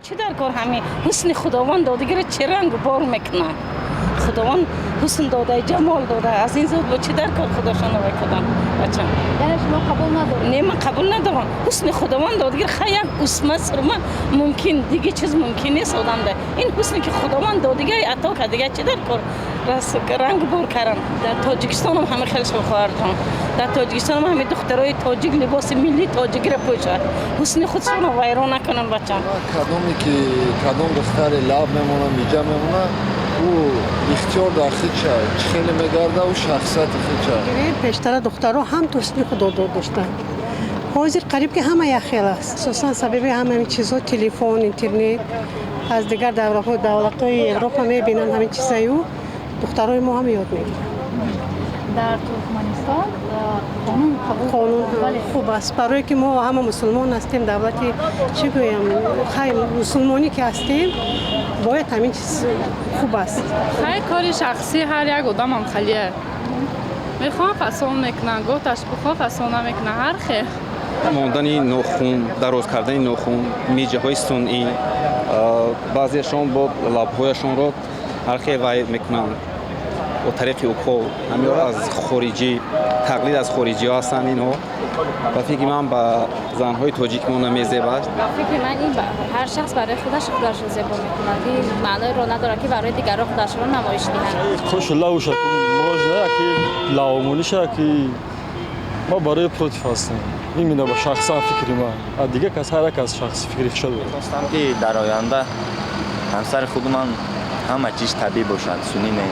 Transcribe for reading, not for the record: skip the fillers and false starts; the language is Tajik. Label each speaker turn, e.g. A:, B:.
A: Чӣ дар кор? Ҳамин ҳусни Худованд додагиро чӣ ранг бор мекунанд? Худованд ҳусн дода, ҷамол дода, аз ин зуд бо чӣ дар кор худошонро мекунанд, бачам?
B: Яъне шумо қабул надоред?
A: Не, ман қабул надорам. Ҳусни Худованд додагир, хай, як усма сурма мумкин, диге чиз мумкин нест. Одамда ин ҳусне ки Худованд додига, ато кардига, чӣ дар кор ранг бор кардан? Дар Тоҷикистонам ҳама хел шуд, хоҳарҷон. Дар Тоҷикистонам ҳами духтарои тоҷик либоси миллии тоҷикиро пӯшад, ҳусни худшонро вайрон накунанд, бачам.
C: Кадоме ки кадом духтаре лаб мемона, миҷа мемона, ӯ ихтиёр дар хича, чӣ хеле мегарда, ӯ шахсияти хича.
D: Пештара духтаро ҳам ҳусни худодод доштанд, ҳозир қариб ки ҳама як хел аст. Асосан сабаби ҳама ин чизҳо телефон, интернет. Аз дигар давраҳо, давлатҳои Европа мебинанд ҳамин чизаю, духтарои мо ҳам ёд мегиранд.
B: Дар Туркманистон қонун қабул
D: Қонун
B: бале.
D: хуб аст, барое ки мо ҳама мусулмон ҳастем. Давлати, чӣ гӯям, хай, мусулмонӣ ки ҳастем, бояд ҳамин чиз хуб аст.
E: Хай, кори шахсӣ ҳар як одамам халия. Мехоҳам, фасон мекунам, гоҳ ташбухо фасон намекунам, ҳар хел.
F: Мондани нохун, дароз кардани нохун, миҷаҳои сунъӣ, баъзеашон бо лабҳояшонро ҳар хел вай мекунанд бо тариқи укол. Ҳаминро аз хориҷӣ тақлид, аз хориҷиҳо ҳастанд инҳо. Ба фикри ман, ба занҳои тоҷик мо намезебад.
G: Ба фикри ман, ин ҳар шахс барои худаш худашро зебо мекунад. Ин маъноеро надорад, ки барои дигарон худашро намоиш диҳанд.
H: Хуш лавша можно, яки лавмониша, ки ма барои против ҳастам, именно ба шахсан фикри ман. А дигар кас, ҳар як аз шахси фикри худша дорад.
I: Хостам, ки дар оянда ҳамсари худу ман ҳама чиз табиӣ бошад, сунъӣ не.